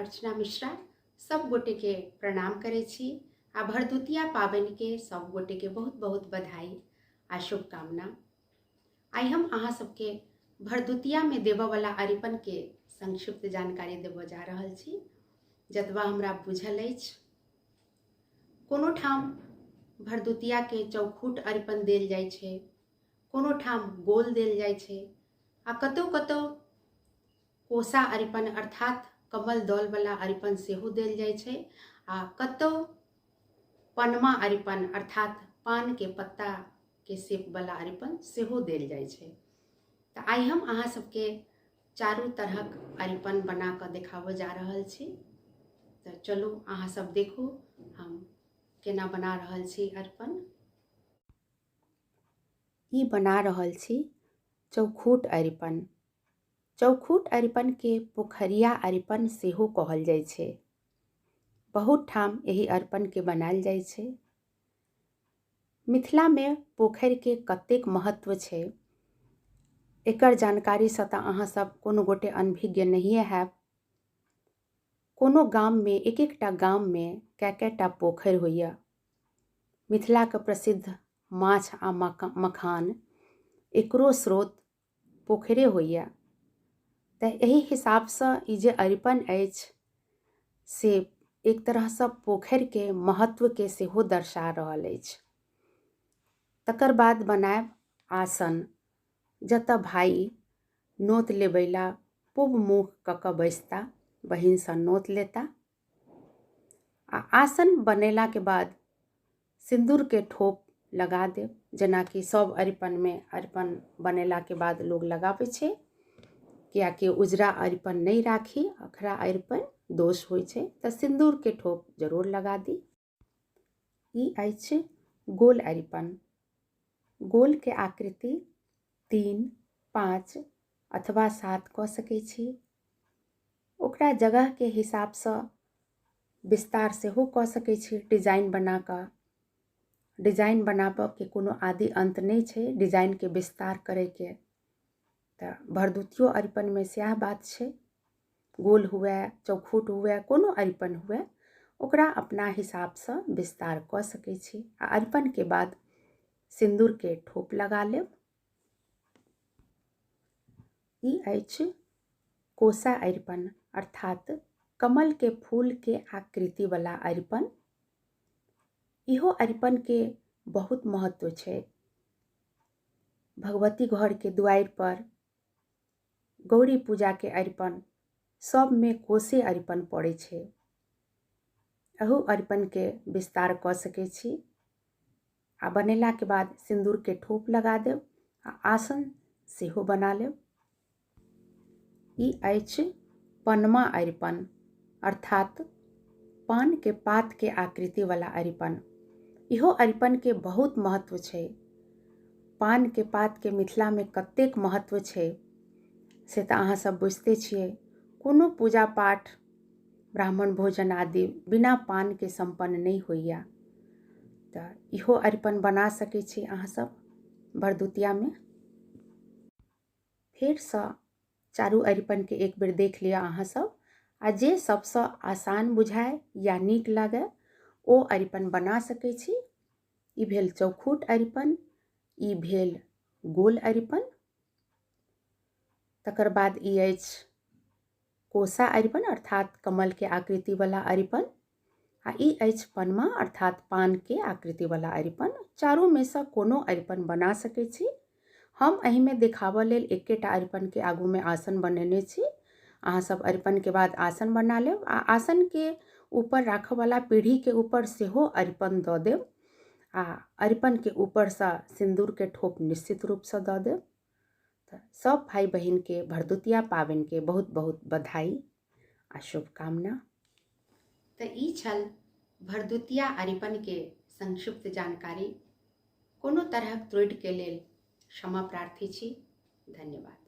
अर्चना मिश्रा सब गोटे के प्रणाम करै छी आ भरदुतिया पाबनि के सब गोटे के बहुत बहुत बधाई आ शुभकामना। आइ हम अहाँ सबके भरदुतिया में देबऽ वाला अरिपन के संक्षिप्त जानकारी देबऽ जा रहल छी, जतबा हमरा बुझल अछि। कोनो ठाम भरदुतिया के चौखूट अरिपन देल जाइ छै, कोनो ठाम गोल देल जाइ छै आ कतौ कतौ कोसा अरिपन अर्थात कमल दौल वाला अरिपन सेहो देल जाइ छै आ कतौ पनमा अरिपन अर्थात पान के पत्ता के शेप वाला अरिपन सेहो देल जाइ छै। तऽ आइ हम अहाँ सबके चारू तरहक अरिपन बना कऽ देखाबऽ जा रहल छी। तऽ चलू अहाँ सब देखू हम केना बना रहल छी अरिपन। ई बना रहल छी चौखूट अरिपन। चौखूट अरिपनके पोखरिया अरिपन सेहो कहल जाइ छै। बहुत ठाम एहि अरिपनके बनायल जाइ छै। मिथिलामे पोखरिके कतेक महत्व छै एकर जानकारीसँ तऽ अहाँ सब कोनो गोटे अनभिज्ञ नहिए हैब। कोनो गाममे एक एकटा गाममे कए कए टा पोखरि होइए। मिथिलाके प्रसिद्ध माछ आ मखान एकरो स्रोत पोखरे होइए। तऽ एहि हिसाबसँ ई जे अरिपन अछि से एक तरहसँ पोखरिके महत्वके सेहो दर्शा रहल अछि। तकर बाद बनायब आसन, जतऽ भाइ नोत लेबै ला पूब मुँह कऽ कऽ बैसता, बहिनसँ नोत लेता। आ आसन बनेलाके बाद सिन्दूरके ठोप लगा देब, जेनाकि सब अरिपनमे अरिपन बनेलाके बाद लोग लगाबै छै, कियाकि उजरा अरिपन नहि राखी, अखरा अरिपन दोष होइ छै, तऽ सिन्दूरके ठोप जरूर लगा दी। ई अछि गोल अरिपन। गोलके आकृति 3, 5 अथवा 7 कऽ सकै छी। ओकरा जगहके हिसाबसँ विस्तार सेहो कऽ सकै छी डिजाइन बना कऽ। डिजाइन बनाबऽके कोनो आदि अन्त नहि छै डिजाइनके विस्तार करैके। तऽ भरदुतियो अरिपनमे सएह बात छै। गोल हुए, चौखूट हुए, कोनो अरिपन हुए, ओकरा अपना हिसाबसँ विस्तार कऽ सकै छी। आ अरिपनके बाद सिन्दूरके ठोप लगा लेब। ई अछि कोसा अरिपन अर्थात कमल के फूल के आकृति वाला अरिपन। इहो अरिपन के बहुत महत्व छै। भगवती घर के दुआरि पर गौरी पूजा के अरिपन सब में कोसे अरिपन पड़ै छै। अहू अरिपन के विस्तार कऽ सकै छी। आ बनेलाके बाद सिन्दूरके ठोप लगा देब आ आसन सेहो बना लेब। ई अछि पनमा अरिपन अर्थात पानके पातके आकृतिवला अरिपन। इहो अरिपनके बहुत महत्व छै। पानके पातके मिथिलामे कतेक महत्व छै से तऽ अहाँ सब बुझिते छियै। कोनो पूजा पाठ ब्राह्मण भोजन आदि बिना पानके सम्पन्न नहि होइए। तऽ इहो अरिपन बना सकै छी अहाँ सब भरदुतियामे। फेरसँ चारू अरिपनके एक बेर देख लिअ अहाँ सब आ जे सबसँ आसान बुझाय या नीक लागय ओ अरिपन बना सकै छी। ई भेल चौखूट अरिपन, ई भेल गोल अरिपन, तकर बाद ई अछि कोसा अरिपन अर्थात कमल के आकृति वाला अरिपन आ ई अछि पनमा अर्थात पान के आकृति वाला अरिपन। चारू में से कोनो अरिपन बना सकै छी। हम एहिमे देखाबऽ लेल एकेटा अरिपन के आगू में आसन बनेने छी। अहाँ सब अरिपन के बाद आसन बना लेब आ आसन के ऊपर राखऽ वाला पीढ़ी के ऊपर सेहो अरिपन दऽ देब आ अरिपन के ऊपर सँ सिन्दूर के ठोप निश्चित रूप सँ दऽ देब। तऽ सब भाई बहिन के भरदुतिया पाबनि के बहुत बहुत बधाई आ शुभकामना। तऽ ई छल भरदुतिया अरिपन के संक्षिप्त जानकारी। कोनो तरहक त्रुटिके लेल क्षमा प्रार्थी छी। धन्यवाद।